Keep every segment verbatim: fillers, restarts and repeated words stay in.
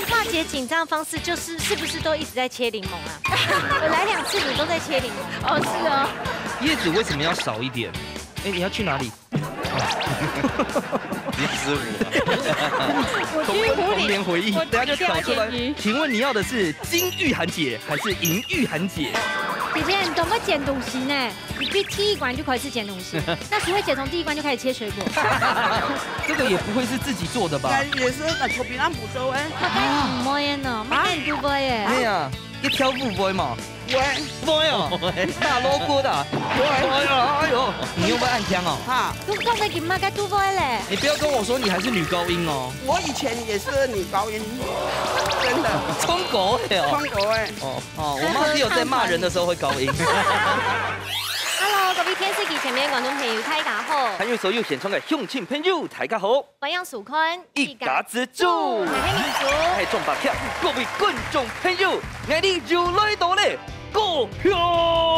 化解紧张的方式就是，是不是都一直在切柠檬啊？我来两次，你都在切柠檬。哦，是哦。叶子为什么要少一点？哎，你要去哪里？你指我啊？我去湖里，童年回忆，我等下就跳出来。请问你要的是金玉涵姐还是银玉涵姐？姐姐，你懂不懂捡东西呢？你去第一关就开始捡东西，那谁会姐从第一关就开始切水果？这个也不会是自己做的吧？也是那左边那步骤哎。那该唔会呢，那该你不会耶。哎呀，一跳不会嘛。喂，喂哦，大罗锅的。喂，哎呀，哎呦，你用不按枪哦？哈，都讲那个嘛，该都会嘞。你不要跟我说你还是女高音哦。我以前也是女高音，真的。冲狗哎哦。冲狗哎。哦哦，我妈只有在骂人的时候会高音。Hello，各位电视机前面观众朋友，大家好。还有所有现场的乡亲朋友，大家好。欢迎收看一家之煮。我是明珠。嘿，众伯伯，各位观众朋友，𠊎俚又来到了高雄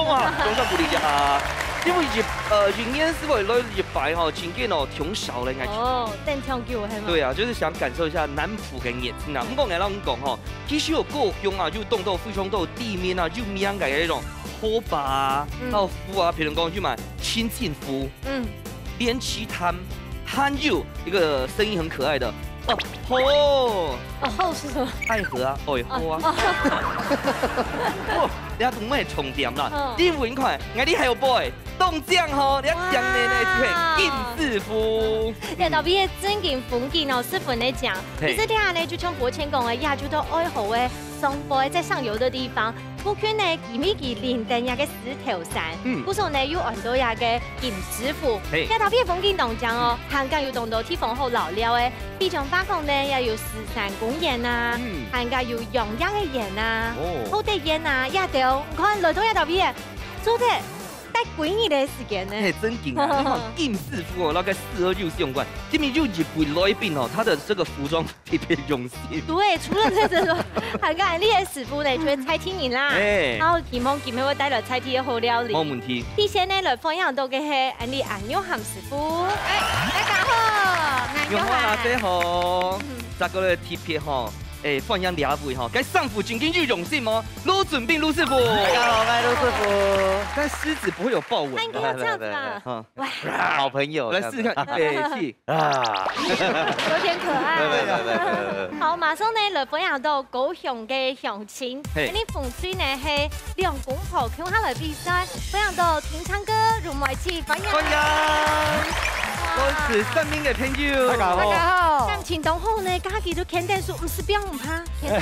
啊！掌声鼓励一下啊！因为一呃，一年四季来一擺吼，真个哦，挺少了，𠊎。哦，等挺久係嘛？对啊，就是想感受一下南部个熱情啊。不过𠊎老实讲吼，其实有高雄啊，有当多非常多地面啊，有名个那种河壩啊，嗯。还有湖啊，比如讲去买清清湖。 嗯。莲池潭，还有一个声音很可爱的，哦吼，哦吼是什么？爱河啊，哦吼啊。哦。哦，人家都卖重点啦。嗯。第五名看，哎，你还有 boy，中奖吼，你要讲的呢，哇。就系金字湖。对，特别个正经风景哦，十分个靚。嘿。其实这下呢，就像博谦讲个，也就到爱河个上背，在上游的地方， 附近呢，佢乜佢連等這个獅頭山，嗯。故所呢，又安到這个金字湖。嘿。這特別風景當靚哦，還加有當多地方好遶尞个，比如話講呢，也有獅山公園啊，嗯。還加有揚葉个園啊，哦。好得園啊，這兜，你看，來到這特別，做得待幾日个時間呢。嘿，正經啊，你看金字湖哦，那个四二六相關，這邊有一位來賓哦，他的這个服裝 特別用心。對，除了這種，還有恁樣个師傅呢，就會在地人啦。哎。然後希望今日會帶來在地个好料理。無問題。首先呢，來歡迎到个係恁樣个安玉涵師傅。哎，大家好，安玉涵。玉涵阿姐好。嗯。再過來特別吼，哎，歡迎兩位吼，該師傅正經有用心哦，盧俊斌盧師傅。大家好，我是盧師傅。但獅子不會有豹紋的。那應該要這樣子吧？來，來，來，來。嗯。 哇。好朋友，來試試看，這樣子。哎，是。啊。有點可愛。來，來，來，來，來，來。好，馬上呢，來分享到高雄个鄉親。嘿。恁樣風趣呢，係兩公婆共下來比賽，分享到聽唱歌，如梅姐，歡迎。歡迎。哇。我是三明个朋友。大家好。大家好。感情當好呢，家己都牽等手，毋使不用怕，牽等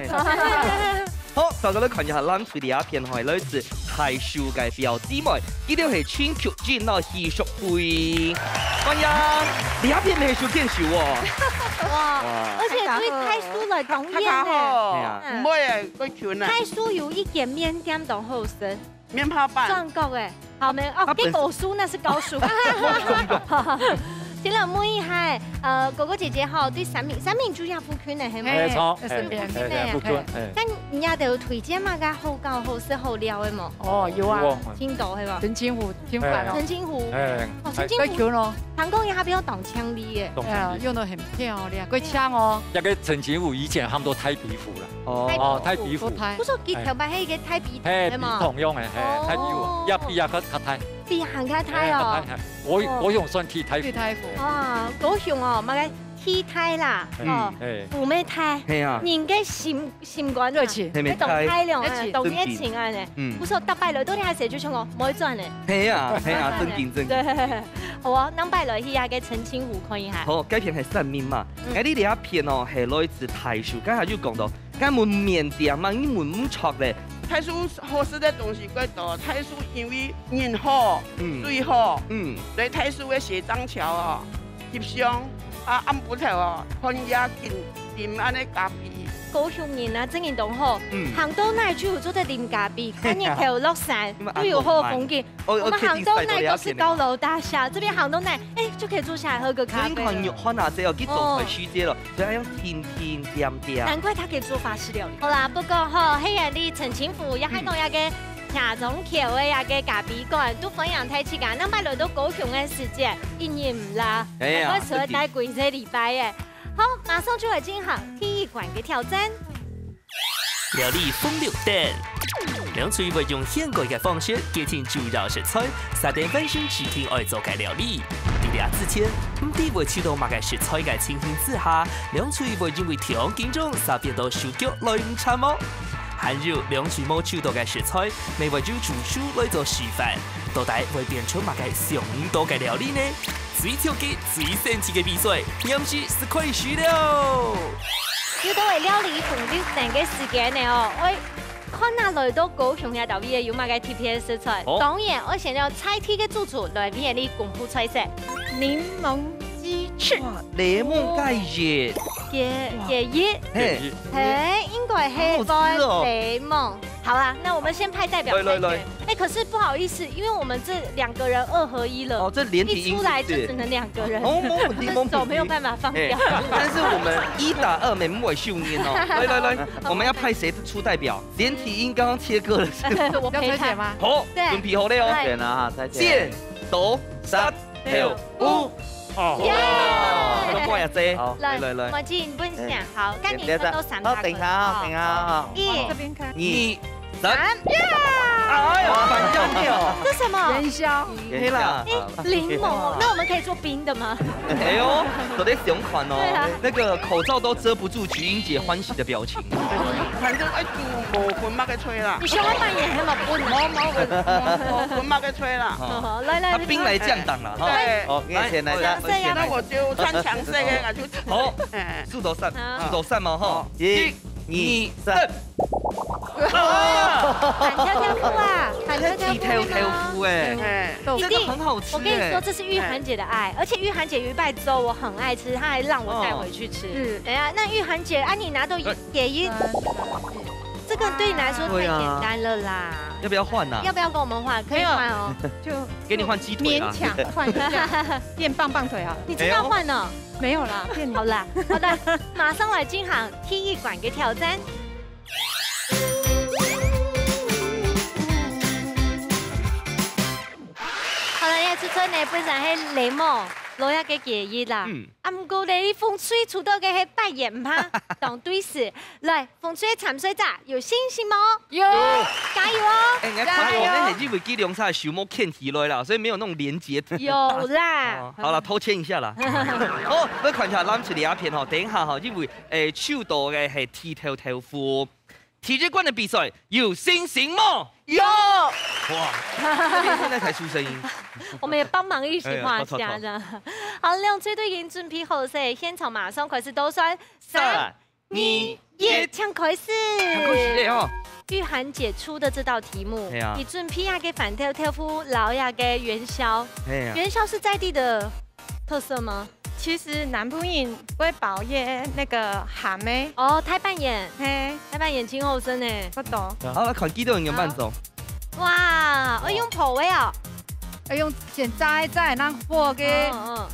手。嘿，嘿，嘿。 好，大家來看一下，藍隊這片吼，來自大樹个表姊妹，佢兜係陳菊英摎許淑慧。歡迎，這片係手牽手哦。哇，哇。而且對大樹來當遠呢。大家好。係啊。嗯。毋會，過近啊。大樹有一間麵店當好食。 面包粄。轉角欸，好，沒有，哦，它本身，這高樹，那是高樹。先來問一下，呃，哥哥姐姐吼，對三民，三民就在附近的，係嗎？嘿，沒錯，就附近的啊。嘿，附近，嘿。該你兜有推薦麼个好搞、好食、好尞的無？哦，有啊。有哦。青島，係吧？澄清湖，挺煩哦。嘿。澄清湖。嘿。哦，澄清湖。過近哦。聽講佢還比較當清麗耶。當清麗。哎呀，用得很漂亮，過靚哦。那個澄清湖以前喊做太平湖啦。 哦。哦，太平湖。不太。不是，佢頭擺係一個太平，嘿，係嗎？平同樣的，嘿，哦。太平湖，也比也較，較大。比還較大哦。嘿，較大，嘿。我，哦。我用算第大湖。第大湖。哇，高雄哦，麼个第大啦，嗯。哦，嘿。湖乜大，嘿啊。人个心，心肝啊，熱情。嘿，乜大。當大量啊，熱情。當熱情啊呢。嗯。不是，逐擺來到這下就像講，毋會轉呢。嘿啊，嘿啊，正經，正經。對，好哦，下擺來去該個澄清湖看一下。好，該片係三民嘛。嗯。𠊎這片哦，係來自大樹，剛才就講到， 該問麵店嘛，你問毋著咧。大樹好食个東西較多，大樹因為人好，嗯。水好，嗯。所以大樹个斜張橋哦，翕相啊，暗晡頭哦，看夜景，啉恁呢咖啡。高雄人啊，真个當好，嗯。行到哪就有做得啉咖啡，看日頭落山，你們都有好風景。 哦，我們行到哪都是高樓大廈，這邊行到哪，哎，就可以坐下來喝個咖啡了。所以你看玉涵啊，這哦，去做菜時節了，哦。所以要停停恬恬。難怪他可以做法式料理。好啦，不過吼，係啊，你澄清湖也還有那個車中橋的那個咖啡館，都歡迎大家，下擺來到高雄个時節，一日毋落，哎呀，還可以說待幾個禮拜耶。好，馬上就來進行第一關个挑戰。料理紅綠燈，涼水會用現改个方式潔淨主要食材，煞等翻新指定愛做个料理。在這之前，毋知會泅到麼个食材个情形之下，涼水會因為忒緊張，煞變到手腳來毋掣無？還有涼水無泅到个食材，乜會有助手來做示範，到底會變出麼个想毋到个料理呢？ 最刺激、最神奇个比賽，臨時就開始了！又到了料理紅綠燈个時間了哦，喂，看啊來到高雄這搭位有麼个特別个食材？哦。當然，愛先邀在地个主廚來為你公布菜色。檸檬雞翅。哇，檸檬雞翼。雞，雞翼。嘿。嘿，應該係好好吃哦。檸檬。好啦，那我們先派代表來，來，來。 哎，可是不好意思，因為我們這兩個人二合一了，哦，這連體嬰是不是？一出來就只能兩個人，哦，沒問題，沒問題。手沒有辦法放掉。哎，但是我們一打二，毋會輸人哦。來，來，來，我們要派誰出代表？連體嬰剛剛切割了，是嗎？我陪他。要裁剪嗎？好，對。準備好了哦。來。選啊，裁剪。剪刀石頭布。哦。耶！哦，我也這。好。來，來，來。莫緊，你分享，好，該你分到三個。好，等一下啊，等一下啊。一。這邊看。二。 三。哎呀！哎呀，反向掉。這什麼？元宵。嘿啦。哎，檸檬哦，那我們可以做冰的嗎？哎喲，都在想看哦。對啊。那個口罩都遮不住菊英姐歡喜的表情。反正愛煮無分麼个菜啦。你想要扮演還蠻笨的。無，無分，無分麼个菜啦。哦，來，來，他兵來將擋了哈。對。好，你先來，來，來，那我就穿強勢的，我就，好，哎。石頭石，好。石頭石嘛哈。好。一，二，三。 啊！反跳跳布啊，反跳跳布呢？這剃頭豆腐哎，哎。這個很好吃哎。我跟你說，這是玉涵姐的愛，而且玉涵姐有一擺粥我很愛吃，她還讓我帶回去吃。哦。是。等一下，那玉涵姐，啊，你拿到也，呃，也一，這個對你來說太簡單了啦。對啊。要不要換啊？要不要跟我們換？可以換哦。沒有，就，給你換雞腿啦。勉強換一下，變棒棒腿啊。你真的要換呢？哎呦。沒有啦，變，好啦，好的，馬上來進行第一關的挑戰。 好了，這出菜呢，本身係檸檬，落下个雞翼啦。嗯。啊，毋過呢，你紅隊出到个係八元哈，當對時。來，紅隊參賽者，有信心無？有。加油哦！哎，你看，加油。我們已經為計量差，手無牽起來了，所以沒有那種連結。有啦。哦，好了，偷牽一下啦。哦，來看一下，咱這裡啊片吼，等一下吼，因為，哎，手到个係剃頭豆腐。 第一關个比賽有信心無？有！哇，這邊現在才出聲音。我們也幫忙一起畫下，哎呀，不錯，不錯。這樣。好，兩隊都已經準備好了，所以現場馬上開始倒算，三、三、二、一，二、一，請開始。請開始了哦。玉涵姐出的這道題目，哎呀。你準備啊个番豆豆腐，撈啊个元宵。哎呀。元宵是在地的特色嗎？ 其實南部人會包一個那個鹹个。哦，大半圓。嘿。大半圓真好食呢。不懂。好，來看幾多人有辦法。哇，愛用烰个哦。愛用先炸一炸，然後烰个，嗯，嗯。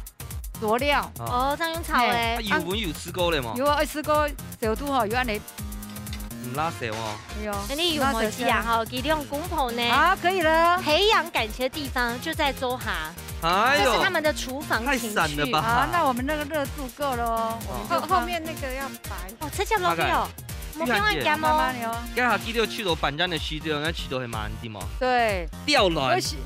佐料。哦。哦，這樣用炒个。嘿。啊，有，我有試過了嘛。有啊，試過，小肚吼，有恁呢。 毋罅手哦。哎喲，那你有默契啊？哈，佢用公婆呢？啊，可以了。培養感情的地方就在灶下，哎喲，這是他們的廚房情趣。太閃了吧！啊，那我們那個熱度夠了哦，我們就放。後，後面那個要白。哦，直接落去哦，大概。莫放恁鹹哦。慢慢流啊。該下記得去到半山个時節，該去到還蠻啲嘛。對。吊籃。而且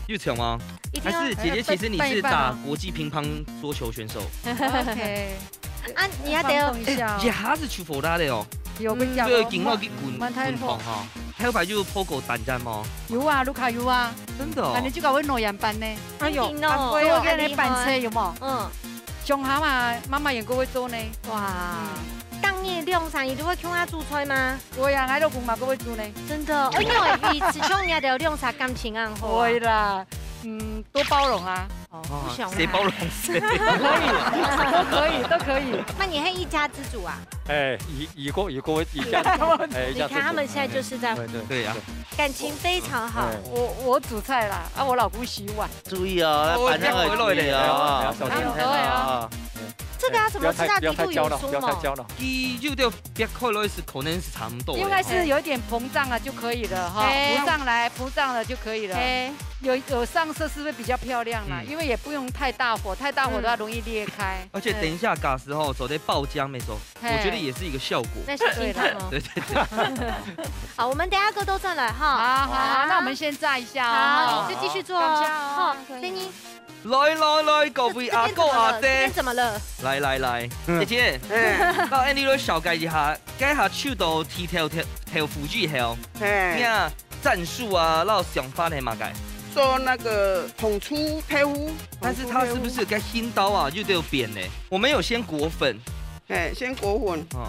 又強嗎？一定要還是姐姐，其實你是打國際乒乓桌球選手？OK。啊，你也得要放鬆一下哦。哎，也還是出火大的哦。有个角度。對，緊要去滾，蠻太火。滾燙哈。還有擺就烰過蛋蛋嗎？有啊，盧卡有啊。真的哦。反正就搞會諾言班呢。哎喲，一定哦。還會哦，我跟你板車有無？嗯。上下嘛，媽媽也夠會做呢。哇。嗯。當你兩三日都會共下煮菜嗎？ 會啊，𠊎老公嘛，𠊎會煮呢。真的，哎喲，你自從你兜兩儕感情恁好啊。會啦，嗯，多包容啊。哦，哦，不想啊。誰包容誰？都可以，都可以，都可以。那你還一家之煮啊？哎，一，一個，一個，一家之煮。哎，一家之煮。你看他們現在就是在，對，對。對啊。感情非常好。哎。我，我煮菜啦，啊，我老公洗碗。注意哦，哦，板上要注意哦。這樣回來了。哎，要小心。啊，對啊。哎，這對啊，什麼四大題目有鬆嗎？不要太，不要太焦了，不要太焦了。佢有兜擘開來係可能係差毋多个。應該是有一點膨脹了就可以了哈，哎。浮上來，膨脹了就可以了。哎。有，有上色是不是比較漂亮啦？嗯。因為也不用太大火，太大火的話容易裂開。嗯。而且等一下，假使吼，做得爆漿，沒錯，嘿。我覺得也是一個效果。那是清湯哦。對，對，對。好，我們等一下歌都轉來哈。好，好，好。那我們先炸一下哦。好，你就繼續做哦。炸一下哦。好，給你。 來，來，來，各位阿哥阿姐。這邊怎麼了？來，來，來，嗯。姐姐，哎。摎𫣆俚來紹介一下，這下手到剃頭，頭，頭鬍以後，嘿。你啊，戰術啊，摎想法係麼个？做那個紅醋豆腐。但是它是不是該心刀啊，有點扁呢？我們有先裹粉。嘿，先裹粉。嗯。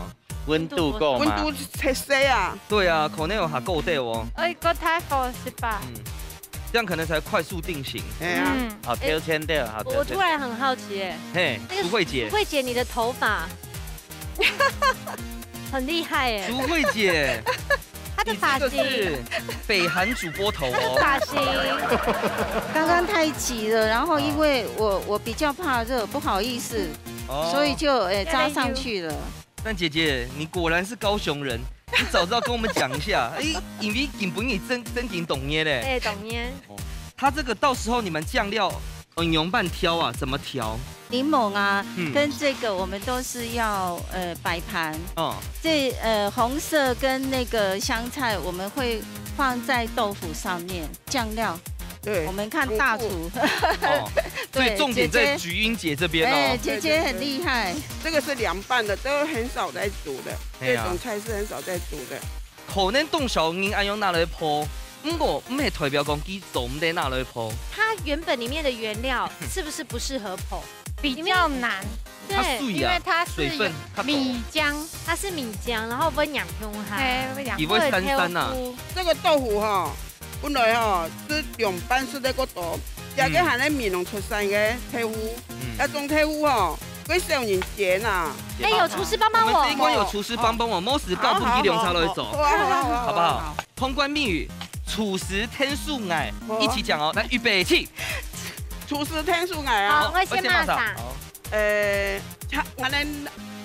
溫度夠嗎？溫度測試啊。對啊，可能有下夠低哦。哎，夠大火是吧？嗯。 這樣可能才快速定型。哎呀。嗯。好，哎，標籤掉，好，標籤。我突然很好奇耶，嘿，那個淑慧姐。淑慧姐，你的頭髮很厲害耶。淑慧姐，她的髮型。你這個是北韓主播頭哦。髮型。剛剛太急了，然後因為我，哦。我比較怕熱，不好意思，哦。所以就，哎，扎上去了。 但姐姐，你果然是高雄人，你早知道跟我們講一下。哎，因為今晡日正，正經凍熱咧。哎，凍熱。哦，它這個到時候你們醬料，呃，仰般調啊？怎麼調？檸檬啊，嗯。跟這個我們都是要，呃，擺盤。哦。這，呃，紅色跟那個香菜，我們會放在豆腐上面，醬料。 對，我們看大廚。哦，所以重點在菊英姐這邊哦。對，姐姐。哎，姐姐很厲害。對，對，對。這個是涼拌的，都很少在煮的，哎呀。這種菜是很少在煮的。可能當少人恁樣拿來烰，毋過毋係代表講佢做毋得拿來烰。它原本裡面的原料是不是不適合烰？比較難。因為它水水分較多。對，因為它是米漿。它是米漿，然後分兩片哈。嘿，分兩片。佢會散散啊。這個豆腐哈， 本來吼，係用半熟个較多，這個還係美濃出產个豆腐，嗯。該種豆腐吼，會少人煎啊。哎，有廚師幫幫我。我們這一關有廚師幫幫我，無事交分佢兩儕來做，好，好，好，好，好不好？好。通關密語，廚師𢯭手𠊎，好。一起講哦，來，預備，起。廚師𢯭手𠊎啊。好，我先罵啥？好。 呃，他，俺們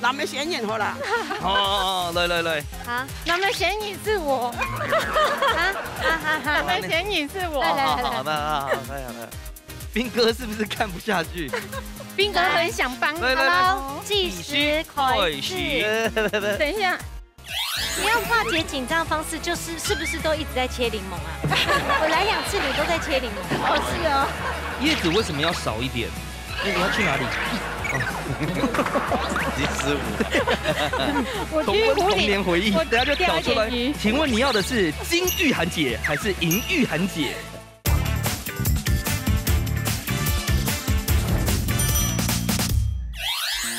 男的先贏好了。哦，來，來，來。啊，男的先贏是我。啊，哈哈哈。男的先贏是我。來，來，來，來。好，好，那，好，好，好，好。斌哥是不是看不下去？斌哥很想幫。來，來，來。好，計時開始。計時開始。等一下， 你要化解緊張的方式，就是是不是都一直在切檸檬啊？我來兩次，你都在切檸檬。哦，是哦。葉子為什麼要少一點？那你要去哪裡？哦。你失誤。我去湖裡，童年回憶，我等下就跳出來。釣一點魚。請問你要的是金玉涵姐還是銀玉涵姐？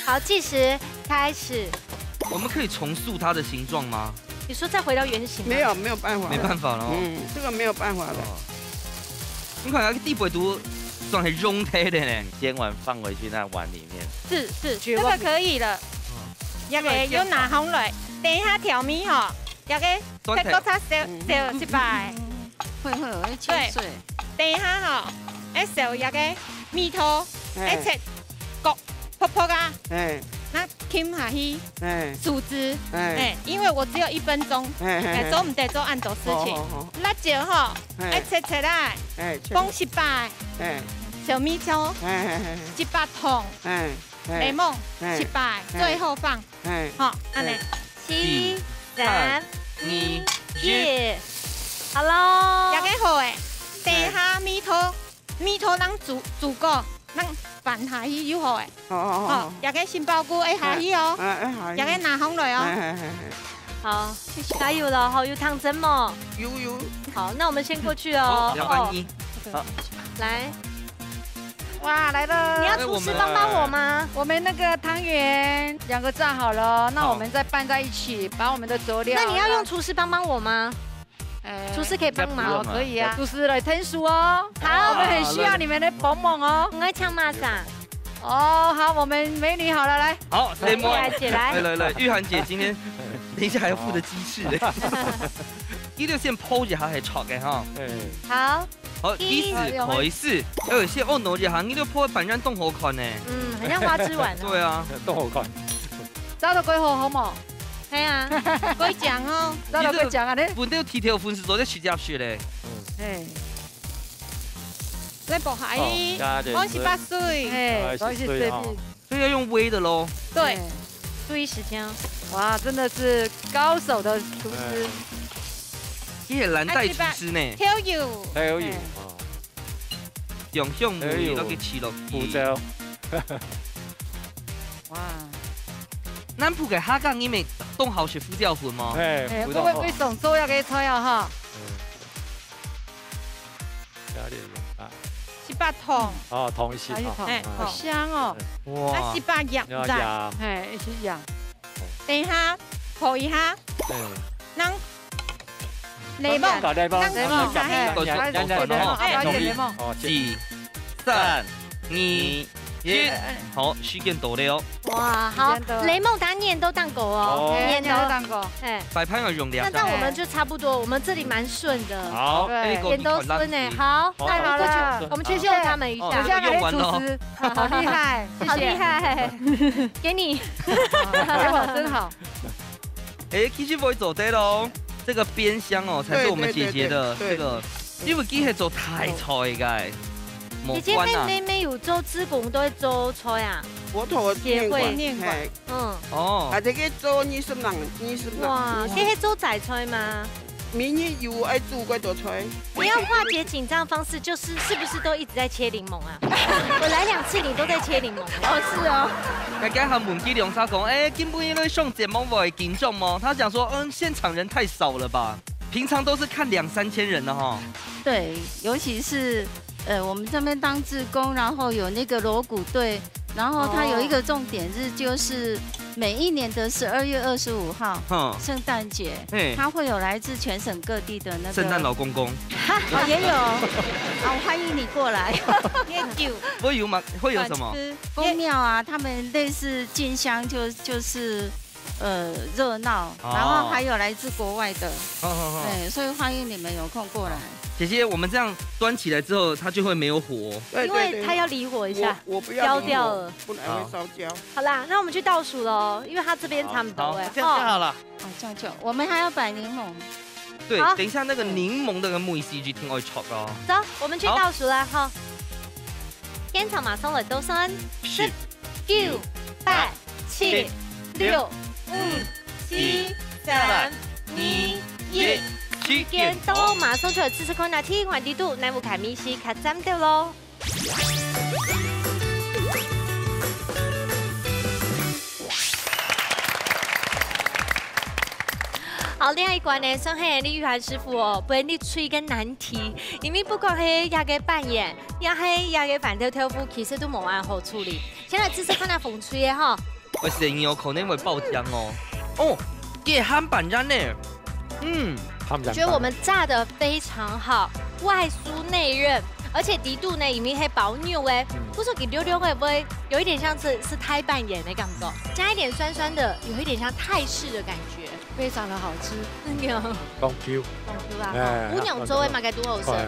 好，計時開始。我們可以重塑它的形狀嗎？你說再回到原形嗎？沒有，沒有辦法了。沒辦法了哦。嗯，這個沒有辦法了。哦。你看，那個地板都算很融開的呢。煎完放回去那碗裡面。是，是，絕望。這個可以了。哦。那個有拿紅來，等一下調味吼，那個再多擦少，嗯。少一擺。 會，會，我會切碎。對。等一下吼，愛燒那個米湯，嘿。愛切角薄薄啊，嘿。那撳下去，嘿。手指，嘿。嘿，因為我只有一分鐘，嘿，嘿，嘿。哎，做毋得做恁多事情。好，好，好。辣椒吼，嘿。愛切切啊，嘿，切。放一把，嘿。小米椒，嘿，嘿，嘿，嘿。一把糖，嘿，嘿。檸檬，嘿，一把，嘿。最後放。 嘿。好，恁呢。嘿。七、三、二、一。好咯。這個好誒，等一下米湯，米湯能煮，煮過，能翻下去又好誒。好，好，好，好。好，這個杏鮑菇愛下去哦。哎，哎，哎，下去。這個拿上來哦。哎，哎，哎，哎。好，謝謝。加油了，好，有湯匙無？有，有。好，那我們先過去哦。好，兩分一。哦。好。來。 哇，來了。你要廚師幫幫我嗎？哎，我們，我們那個湯圓兩個炸好了，那我們再拌在一起，好。把我們的佐料，那你要用廚師幫幫我嗎？哎，廚師可以幫忙。應該不用啊。好，可以啊。廚師來𢯭手哦。好。我們很需要你們的幫忙哦。你愛搶麼儕？哦，好，我們美女好了，來。好，來，來，來。來，來，來，玉涵姐今天等一下還要負責雞翅。好。一定先烰一下，還炒開哈。哎。好。好，計時開始。哎，有些哦，哪裡行，你都破个板樣當好看呢。嗯，很像花枝丸哦。對啊。當好看。炸到幾好，好無？係啊，幾靚哦。炸到幾靚啊，呢？你這分到剃頭粉係做得直接食咧。嗯。嘿。來，薄荷，哦，加點好，十八歲。嘿，哎，多謝十歲哦。所以要用煨的咯。對，哎。注意時間哦。哇，真的是高手的廚師。哎。你也藍帶廚師呢。哎，十八，豆油。豆油，哎。哦。用香味落去試落去。胡椒。哇。南部个客家人民當好食胡椒粉嗎？哎，哎，胡椒粉。我，我，我想做一個菜啊，哈。嗯。加點鹽啊。十八糖。哦，糖一些哈。哎，好。哎，好香哦。哇。啊，十八鹽，要鹽。哎，一起鹽。等一下，泡一下。哎。讓 檸檬，搞檸檬，讓佢一下，哎，搞，搞，搞，搞，搞，哎，搞檸檬。哦，四、三、二、一，好，時間到了哦。哇，好，時間到了。檸檬當然都當過哦，哦。哎，黏到。黏到當過。哎。擺盤要用兩張。那這樣我們就差不多，我們這裡蠻順的。好，對。哎，你給我黏到順呢，看，好，好，那我們過去，好了。我們去秀他們一下。哦，這個用完了哦。我們現在來廚師，好厲害，謝謝。好厲害，給你。給我，真好。 哎，其實會做得咯。這個煸香哦，才是我們姐姐的，對，對，對，對。這個，因為佢係做大菜个，無關啊。姐姐，妹，妹妹有做志工，都會做菜啊？我同我協會。面館，嘿。嗯。哦。啊，這個做二十人，二十人。哇，這係做齋菜嗎？每日有愛煮幾多菜。 你要化解緊張的方式，就是是不是都一直在切檸檬啊？我來兩次，你都在切檸檬。哦，是哦。剛剛還問佢兩儕講，哎，今晡日來上節目會緊張嗎？他講說，嗯，現場人太少了吧，平常都是看兩三千人的哈。對，尤其是，呃，我們這邊當志工，然後有那個鑼鼓隊，然後它有一個重點是，哦。就是每一年的十二月二十五號，哼。聖誕節，嘿。它會有來自全省各地的那個聖誕老公公。哦，也有。哦，歡迎你過來。也有。會有嗎？會有什麼？粉絲。宮廟啊，他們類似進香就，就是，呃，熱鬧，哦。然後還有來自國外的。好，好，好。對，所以歡迎你們有空過來。姐姐，我們這樣端起來之後，它就會沒有火。對，因為它要離火一下，對，對，對。我，我不要離火，焦掉了。不然會燒焦。好。好啦，那我們去倒數囉，因為它這邊差不多欸。好，好，這樣就好了。哦。哦，這樣就，我們還要擺檸檬。對，好。等一下那個檸檬的那個味緒一定會出哦。走，我們去倒數啦，好。哈。現場馬上來倒算。十、十、九、八、七、六、五、四、三、二、一，時間到，馬上就來試試看啊，天寒地凍，哪位个味緒較讚兜囉。 好，另外一關呢，算係李玉涵師傅哦，分你出一個難題，因為不管係這個粄圓，也係這個番豆豆腐，其實都無恁好處理。先來試試看啊，紅隊个哈。我生意有可能會爆漿哦。哦，這鹹粄圓呢？嗯，鹹粄圓。我覺得我們炸得非常好，外酥內韌，而且底肚呢，裡面還包肉欸，嗯。不是給溜溜會不會有一點像是，是泰粄圓的感覺？加一點酸酸的，有一點像泰式的感覺。 非常的好吃。真的哦。講究。講究啊，哎，吼，姑娘做的嘛，該多好食。哎，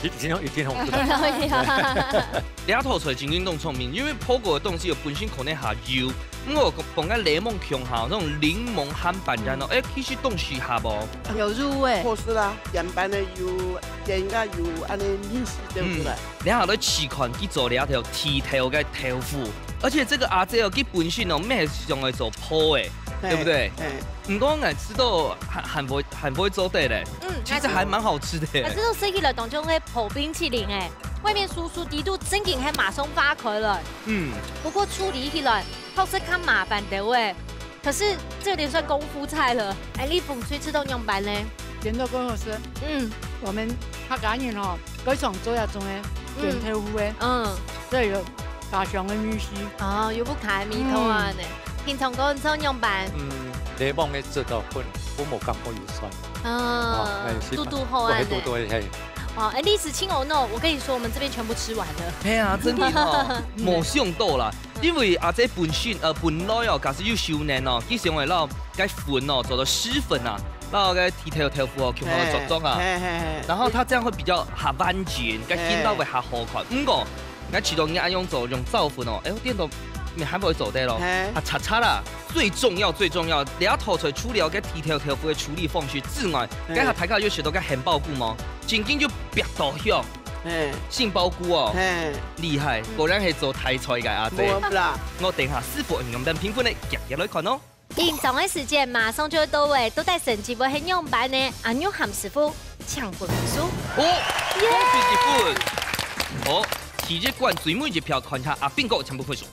一定，一定好吃。可以啊。這道菜真正當聰明，因為烰過个東西本身可能較油，毋過放个檸檬共下，那種檸檬鹹粄圓哦，嗯。哎，其實當適合哦。有入味。好食啦，原版的有，原个有，恁呢味緒對不對？嗯。 然後來試看去做這條剃頭个豆腐。而且這個阿姐哦，佢本身哦，乜係想愛做烰个，嘿，對不對？嘿。毋過𠊎知道還，還會，還會做得嘞。嗯，其實還蠻好吃的耶。𠊎知道食起來當像該烰冰淇淋欸，外面酥酥，底肚正經還馬上化開來。嗯。不過處理起來，確實較麻煩兜欸。 可是這有點算功夫菜了。哎，你紅隊試著仰般呢？煎到更好吃。嗯。我們客家人哦，最常做這種个，嗯。煎豆腐个。嗯。這有家鄉个味緒。哦，有屋下个味道啊，嗯。呢。平常講做仰般？嗯，檸檬个汁道本，我無感覺有酸。哦，哦，哎，是嘟嘟好啊，我還嘟嘟的，嘿。哦，哎，歷史清哦，no，我跟你說，我們這邊全部吃完了。嘿啊，真的哦，嗯。無想到啦。 因為阿姐本身，呃，本來哦，假使有修煉哦，佢想愛摎該粉哦，做到施粉啊，摎該地頭豆腐哦，共下來做做啊。嘿，嘿，嘿。然後它這樣會比較較完整，該形狀會較好看。毋過，𠊎試著你恁樣做，用燥粉哦，哎喲，顛倒面還會做得咯。嘿。啊，擦擦啦，最重要最重要，這道菜除了該地頭豆腐个處理方式之外，嘿。該下大家有食著該杏鮑菇無？正經就煏到香。嘿。杏鮑菇哦，嘿。厲害，果然係做大菜个阿姐。無啦。我等下師傅用等評分个，遽遽來看哦。 緊張个時間馬上就會到位，到底成績會係仰般呢？阿玉涵師傅，請分數。哦，耶！恭喜一分。好，第一關最尾一票，看下阿斌哥請分數。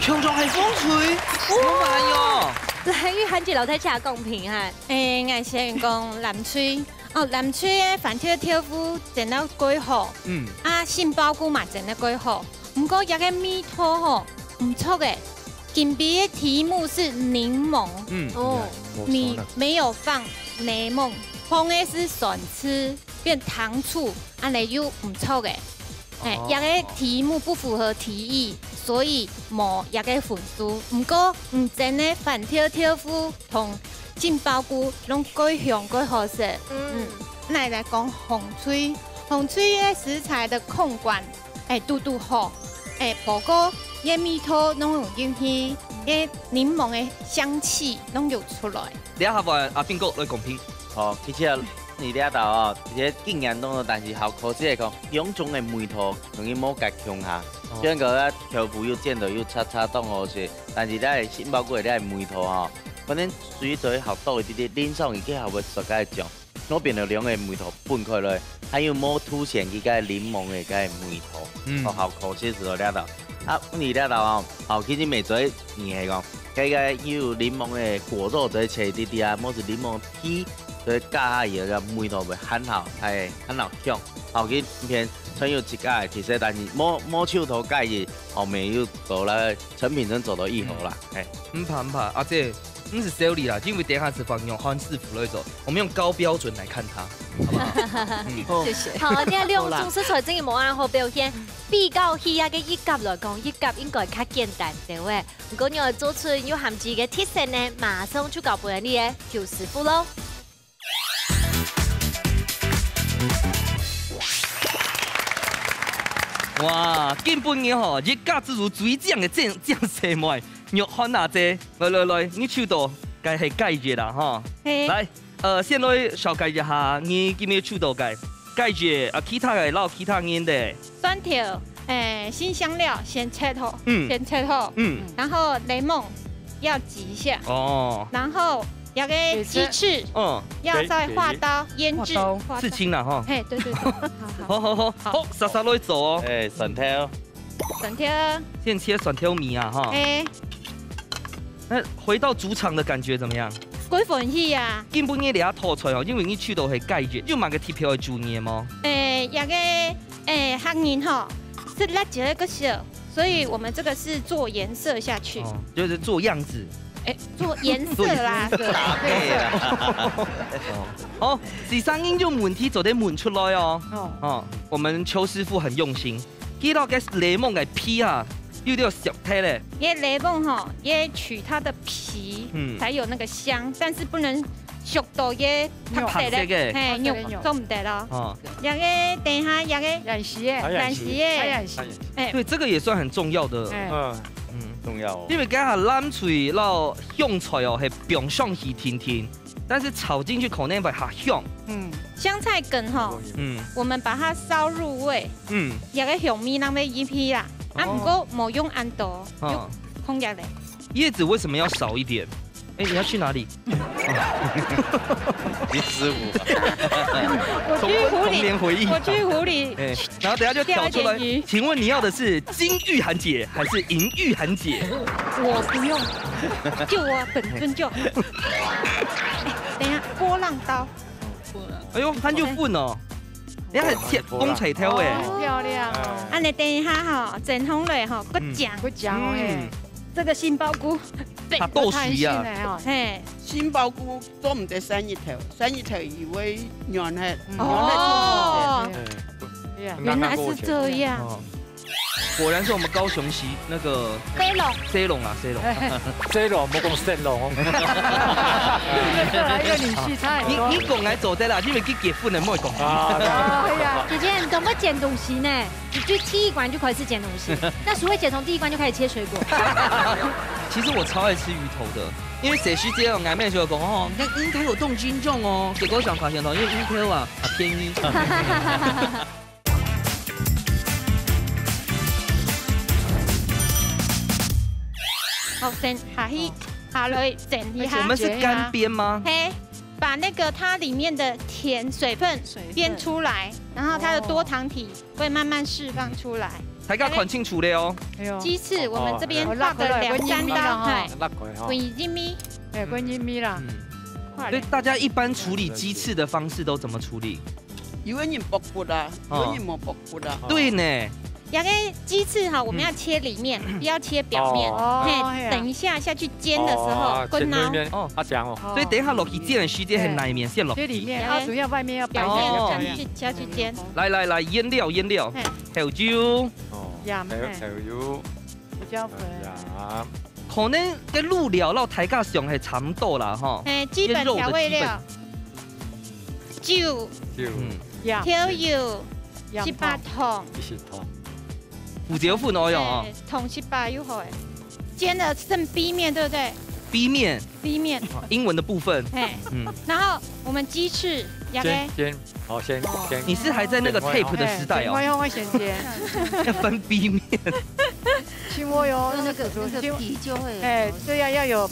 強強係紅隊，哦。有嘛喲？來，玉涵姐摎大家講評哈。誒，𠊎先講藍隊。哦，藍隊个番茄豆腐煎到蓋好。嗯。啊，杏鮑菇嘛煎到蓋好。毋過這个味道吼，毋錯誒。 今晡个題目是檸檬，嗯，哦，你沒有放檸檬，放个是酸醋，變糖醋，恁呢又毋著个。哎，哦。這个題目不符合題意，所以無這个分數。毋過，嗯，煎个番茄豆腐同杏鮑菇攏蓋香蓋好食。嗯。嗯，來來講紅隊，紅隊个食材个控管 哎，堵堵好。哎，無過，該味道攏有入去，該檸檬个香氣攏有出來。這下換阿斌哥來公平。哦，其實啊，你這道哦，其實經驗當中，但是好可惜个講，兩種个味道，容易無共共下。哦。雖然講啊，豆腐又煎到又脆脆當好食，但是這个杏鮑菇个這个味道哦，可能水水好多一點點，淋上去，佢還會熟个醬。 外邊个兩个味道分開來，還有無凸顯佢个檸檬个該味道。嗯。哦，好可惜係到這道。啊，你這道哦，好，其實每做你係講，該个有檸檬个果肉在切滴滴啊，無係檸檬皮，所以加下去个味道會還好，哎，還好香。好，佢片全有自家个特色，但是無，無手頭介意，後面又做了成品真做到以後啦，哎。毋怕毋怕，阿姐， 毋使修理啦，因為等一下是放玉涵師傅來做，我們用高標準來看他，好不好？嗯。謝謝。好，你看兩種食材真个無恁好表現，比較起這个一甲來講，一甲應該較簡單，對毋對？毋過你愛做出玉涵姐个特色呢，馬上就交分你个邱師傅咯。哇，今晡日吼，一甲之如最靚个靚，靚細妹，玉涵阿姐。 來來來，你手到个係雞翼啦，吼。嘿。來，呃，先來紹介一下，你今日手到个雞翼啊，其他个摎其他人个。蒜頭，誒，辛香料先切好，嗯。先切好，嗯。然後檸檬要擠一下，哦。然後那個雞翅，嗯。要再劃刀醃製，劃刀。劃刀。刺青啦，吼。嘿，對對對，好好。好好好，好。好，煞煞來做哦。誒，蒜頭。 蒜頭。先切蒜頭米啊，哈。嘿。那回到主場的感覺怎麼樣？蓋歡喜啊。今晡日這道菜哦，因為你手到係雞翼，有麼个特別个注意無？誒，這個，誒，客人吼，食辣椒个少，所以我們這個是做顏色下去。哦，就是做樣子。誒，做顏色啦。做顏色。搭配啦。哦。好，第三個問題做得問出來哦。哦。哦，我們邱師傅很用心。 佢摎該檸檬个皮啊，有點削忒咧。該檸檬吼，也取它的皮，嗯。才有那個香，但是不能削到該白色个。白色个。嘿，肉，白色个肉。做毋得咯。哦。這個等一下，這個爛絲个。爛絲个。爛絲个。哎。對，這個也算很重要的。哎。嗯。嗯。重要哦。因為該下藍菜摎香菜哦，係放上去定定，但是炒進去可能會較香。嗯。香菜梗吼，嗯。我們把它燒入味。 嗯。這個香味正會入去啦。啊，哦。毋過無用恁多，哦。就放入來。葉子為什麼要少一點？哎，你要去哪裡？你師傅啊。我去湖裡，童年回憶。我去湖裡。哎，然後等下就跳出來，釣一點魚。請問你要的是金玉涵姐還是銀玉涵姐？我不用，就我本尊就好。哎，等一下，波浪刀。 哎喲，還有粉哦。你還切紅菜頭誒。哦。漂亮哦。恁呢等一下吼，蒸紅來吼，過醬。嗯。過醬誒。嗯。這個杏鮑菇，它多水啊。有彈性的哦。嘿。杏鮑菇做毋得生日頭，生日頭以為軟核，嗯。軟核做毋得。哦。對啊。原來是這樣。哦。果然是我們高雄市那個西龍。西龍啊，西龍。西龍，莫講聖龍哦。一個色來，一個女婿，差很多。你，你講來做得啦，因為佢結婚了，莫講。啊，對啊。哎呀，姐姐，你懂不懂剪東西呢？你去踢館就開始剪東西，那淑慧姐從第一關就開始切水果。其實我超愛吃魚頭的，因為寫詩姐哦，𠊎妹就有講哦，你看櫻桃有動斤重哦，結果想發現到，因為櫻桃啊，啊，便宜。好，先下去，下來整一下。而且我們是乾煸嗎？嘿，把那個它裡面的甜水分水分煸出來，然後它的多糖體會慢慢釋放出來。大家看清楚了哦。哎喲。雞翅，我們這邊畫個兩三刀，哦，辣過了，嘿，辣過了哈。滾一米。哎，滾一米啦。嗯。快點。所以大家一般處理雞翅的方式都怎麼處理？有的人剝骨啊，哦。有的人無剝骨啊。對呢。 這個雞翅哈，我們要切裡面，嗯。不要切表面。哦。嘿，哦，嘿啊。等一下下去煎的時候，哦，滾啊。切裡面，哦。啊，這樣哦。哦。所以等一下落去煎的時間，係內面先落去。切裡面，啊，主要外面要白白。表面哦。下去，下去煎。來，來，來，醃料，醃料。嘿。豆油。哦，鹽，豆，嘿。豆油。胡椒粉。鹽。可能該餔料摎大家想係差毋多啦，吼。嘿，基本調味料。醃肉的基本。酒。酒。嗯。鹽。豆油。 鹽糖。十八糖。一十糖。胡椒粉哦喲。哎，糖十八又好哎。煎的剩B面，對不對？B面。B面。哦，英文的部分。嘿。嗯。然後我們雞翅，也可以。先，先，好，先，先。你是還在那個tape的時代哦？哎，我要，我先煎。要分B面。請我有那個，那個皮就會有。哎，對呀，要有，哦。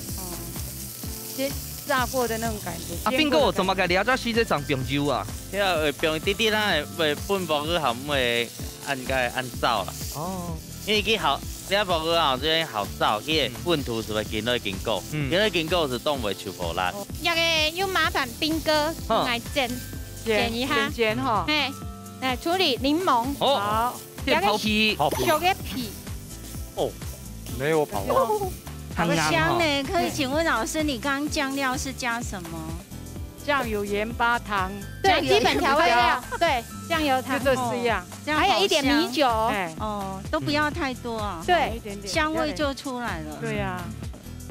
先炸過的那種感覺，啊，煎過的感覺。斌哥，做麼个你這隻手指上放油啊？ 這會放滴滴啦，會分鑊仔吼，毋會恁个恁燥啊。哦。因為佢好，這鑊仔吼，這邊好燥，佢个溫度係會緊來緊高，嗯。緊來緊高係當會臭火辣。這個又麻煩斌哥，嗯。來煎，煎，煎一下。煎煎吼。嘿，來處理檸檬。哦。好。 先刨皮。刨皮。削个皮。哦，沒有刨啊。哦，很硬哦。好香呢，可以請問老師，你剛剛醬料是加什麼？醬油、鹽巴、糖。對，醬油、基本調味料，鹽巴。對，醬油、糖。就這四樣。哦，這樣好香。還有一點米酒哦。哎。哦，都不要太多啊。對。一點點。香味就出來了。對啊。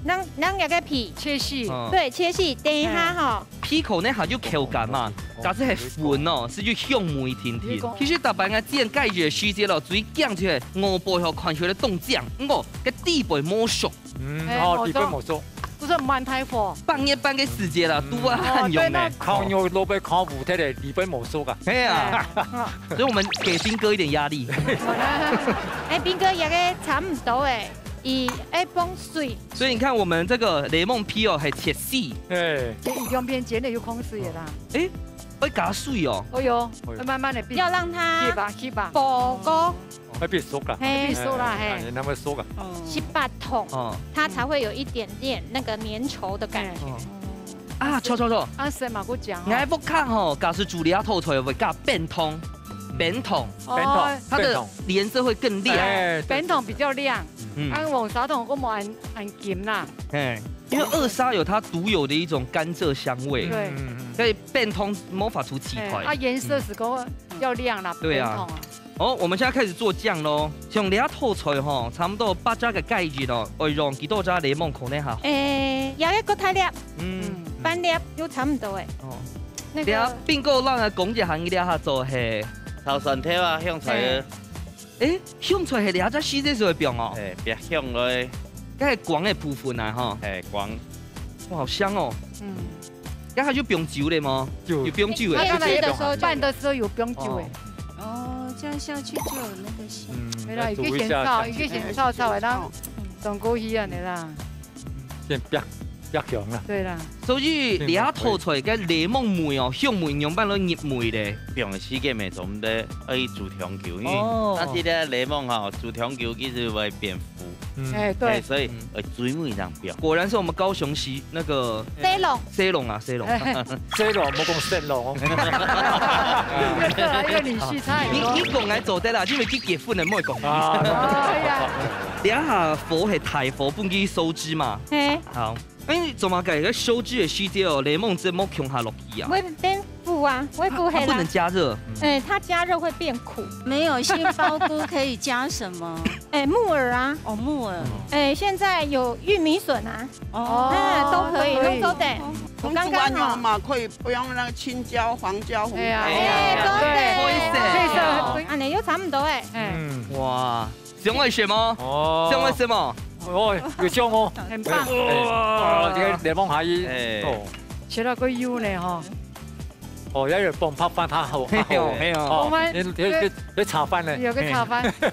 恁，恁這個皮。切細。嗯。對，切細。等一下吼。哎。皮可能還有口感嘛，哦。假使係粉哦，係有香味甜甜。你講。其實逐擺𠊎煎雞翼个時節咯，最驚就係外背吼看起來當靚，毋過該底背無熟。嗯，哎，哦，底背無熟。不是滿大火。半夜半个時節啦，嗯。都會很勇呢。哦，對，那烤肉都被烤糊忒了，底背無熟啊。係啊。哎。所以我們給斌哥一點壓力。哎，斌哥，這個差不多哎。 佢愛放水。所以你看，我們這個檸檬皮哦，還切細。哎。所以兩片煎了有放水的啦。哎，會加水哦。哦喲，哎喲。會慢慢地變。要讓它吸吧，吸吧。火鍋。會變熟啊。嘿。會變熟啦，哎，嘿。哎，那麼熟啊。哦。十八桶，哦。它才會有一點點那個粘稠的感覺。哎。哦。啊，著著著。啊，先嘛，我講哦。𠊎屋下吼，假使煮這道菜會加冰糖，冰糖。哦。冰糖，它的顏色會更亮。哎，對，冰糖比較亮。 嗯。啊，黃砂糖還無恁，恁金啦。嘿，因為二砂有它獨有的一種甘蔗香味。對。嗯，嗯，嗯。所以變通無法度取代。嘿，啊，顏色係講較亮啦，嗯。對啊。變通啊。好，我們現在開始做醬咯。像這道菜吼，差不多八隻个雞翼咯，愛用幾多隻檸檬可能較好？誒，也一個大粒，嗯。嗯。半粒又差不多誒。哦。那個這冰哥讓人講一下，你這下做嘿。炒蒜頭啊，香菜啊。嘿。 誒，香菜係這隻時節就會放哦。誒，煏香咯。該係光个部分啊，吼。誒，光。哇，好香哦。嗯。該還有放酒个無？有。有放酒个。啊，剛才吃的時候就有。拌的時候有放酒个。哦。哦，這樣下去就有那個香。嗯，沒啦，來煮一下，一個鹹炒，一個鹹炒炒，然後，嗯，當過去恁樣啦。 先煏，煏香啦。對啦。所以，這下道菜个檸檬味哦，香味仰般來入味咧？放个時間乜做毋得，愛煮長久，因為哦。但是咧，檸檬吼，煮長久其實會變苦。嗯。哎，對。哎，所以，嗯。呃，最尾正放。果然是我們高雄市那個西龍。西龍啊，西龍。哎。西龍，莫講聖龍哦。一個色啊，一個女婿差很多。你，你講來做得啦，因為佢結婚了，莫講。啊。哎呀。這下火係大火，分佢收汁嘛。嘿。 好，誒，做麼个該收汁个時節哦，檸檬汁莫共下落去啊？會變苦菇啊，會苦黑啦。它不能加熱。哎，它加熱會變苦。沒有杏鮑菇可以加什麼？哎，木耳啊。哦，木耳。哎，現在有玉米筍啊。哦。哎，都可以，都可以。攏做得。哦。我剛剛哈。紅棗嘛，可以不用那個青椒、黃椒、紅椒。哎呀，哎，對，對，可以噻。可以噻。啊，恁樣又差不多哎。哎。嗯。哇，想愛食嗎？哦。想愛食嗎？哦，有香哦。很棒。哎，哇，這個檸檬下去，哎。哦。食到个油呢，哈。哦，也有放白飯，較好，較好。係哦，係哦。哦，我們你，你，你，你炒飯呢？有個炒飯。嘿。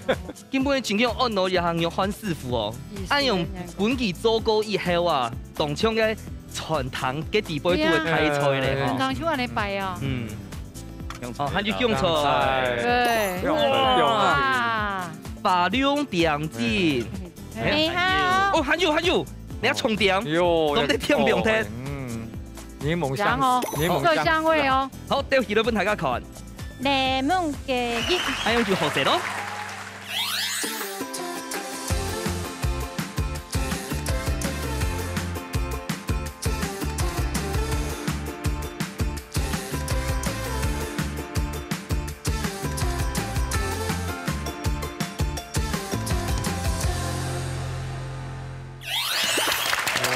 今晡日真經有按到這項玉涵師傅哦，意思恁樣分佢做過以後啊，當像个餐廳个底背肚个大菜咧，吼。哎呀，餐廳就恁樣擺啊。嗯。哦，還有香菜。對。哇。哇。花龍點心。嗯。哎，好。哦，還有，還有，你要重點。喲，重點，重點。哦，嗯，檸檬香，然後，檸檬香。色香味哦。好，吊起來分大家看。 檸檬雞翼。恁樣就好食咯。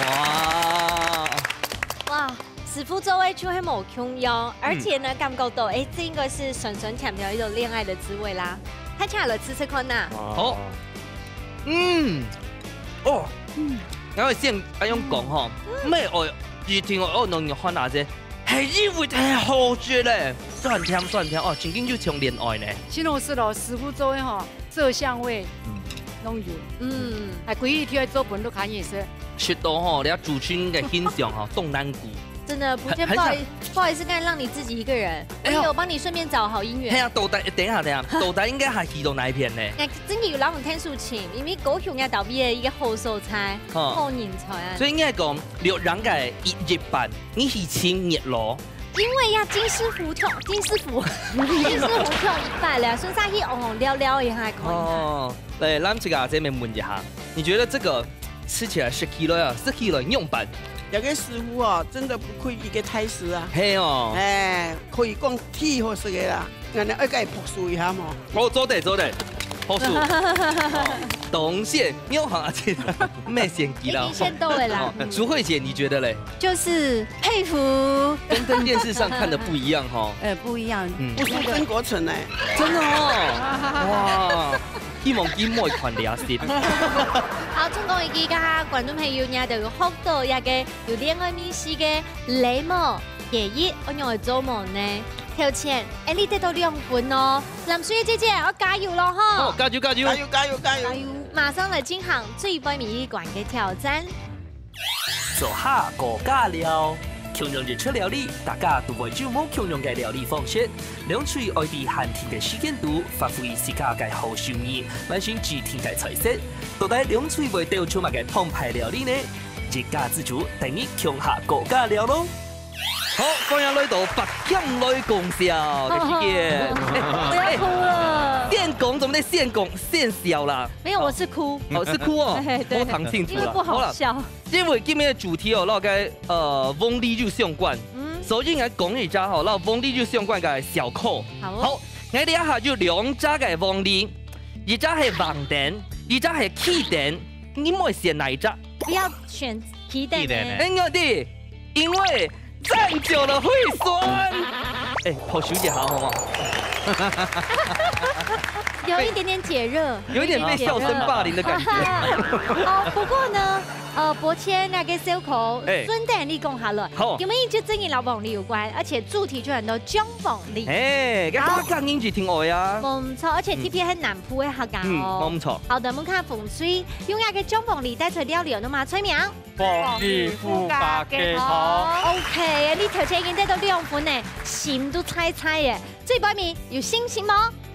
哇！哇！ 師傅做个就係無共樣，而且呢，嗯。感覺到，哎，這應該係酸酸甜甜一種戀愛的滋味啦。大家來試試看吶。哇。好。嗯。哦。嗯。然後先恁樣講吼，嗯。毋係哦，一定哦，哦，農業飯啊，這，係因為太好食咧，酸甜酸甜哦，真經就像戀愛呢。真好食咯，師傅做个吼。 色香味，嗯。攏有。嗯。還歸一條做本都可以食。食到吼，你主持人个形象吼，當難顧。真的，不，很，很想不好意思，不好意思，剛才讓你自己一個人，哎呦。我有幫你順便找好姻緣。係啊，到底，等一下，等一下，到底應該還去到哪一片呢？哎，真的有老闆天數請，因為高雄也倒閉了一個好所在，哦。好人才啊。所以應該講，六人个一，一半，你去請月老。 因為呀，金師傅跳，金師傅，金師傅跳一半了，所以下去哦，聊聊也還可以。哦，來，咱這個啊，這邊問一下，你覺得這個吃起來食起來啊，食起來仰般？這個師傅哦，真的不愧一個大師啊。係哦。哎，可以講忒好食个啦，𠊎等愛該拍手一下嘛。哦，做得，做得，拍手。哦，當然，你有好啊，這個，毋係先記啦。一定先到位啦。哦，淑慧姐，你覺得嘞？ 就是佩服。跟，跟電視上看的不一樣吼。呃，不一樣。嗯。我是曾國城欸。真的哦。哇，希望佢每款良心。好，總共一句，剛剛觀眾朋友，你都有學到一個有戀愛味緒个檸檬雞翼，愛仰般做無呢？頭前，哎，你得到兩分哦。藍水姐姐，要加油了吼。好，加油，加油。加油，加油，加油。加油。馬上來進行最尾一關个挑戰。 做下高價料。共樣一出料理，大家都會有無共樣个料理方式。兩隊愛在限定个時間肚，發揮自家个好手藝，完成指定个菜色。到底兩隊會鬥出麼个澎湃料理呢？一家之煮，等你共下高價料咯！好，歡迎來到八強來講笑个時間。我要哭了。哎，先講，做麼个先講，先笑啦？沒有，我是哭。哦，是哭哦。嘿，對。我聽清楚了。因為不好笑。好了。 因為今日个主題哦，摎該，呃，黃梨有相關，嗯。所以𠊎講一隻吼，摎黃梨有相關个笑科。好哦。好，𠊎這下有兩隻个黃梨，一隻係橫頂，一隻係企頂，你愛選哪一隻？不要選企頂欸。企頂欸。哎，𠊎知，因為站久了會痠。哎，拍手一下好嗎？有一點點解熱。有一點被笑聲霸凌的感覺。哦，不過呢， 呃，伯謙該個笑科，哎。順帶你講下來。好。今晡日就正經摎黃梨有關，而且主題就很多種黃梨。哎，該客家人就挺愛啊。無錯，而且特別係南部个客家哦。嗯，無錯。好的，𠊎看紅隊，用該個種黃梨帶出料理，有麼个菜名？黃梨苦瓜雞湯。OK，你頭前已經得到兩分呢，心都菜菜耶。 最尾面有信心無？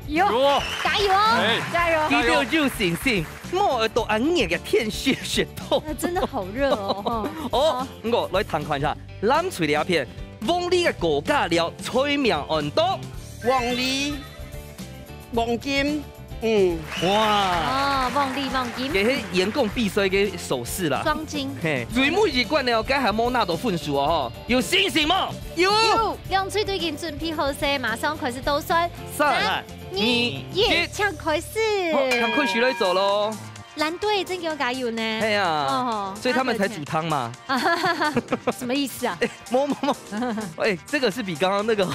有。有哦。加油哦！哎，加油！佢兜有信心，莫愛到恁熱个天時食到。那真的好熱哦，吼。哦，好。𠊎來聽看一下，藍隊這片，黃梨个高價料，菜名安到黃梨、黃金、嗯。哇！哦，黃梨黃金。這係員工必須个手勢啦。雙金。嘿，最尾一關了，該還無拿到分數哦，吼。有信心無？有。有，兩隊都已經準備好勢，馬上開始倒算。三、三、二、二、一，一。請開始。好，請開始來做咯。藍隊真有加油呢。係啊，哦吼，所以他們才煮湯嘛。什麼意思啊？哎，無，無，無。哎，這個是比剛剛那個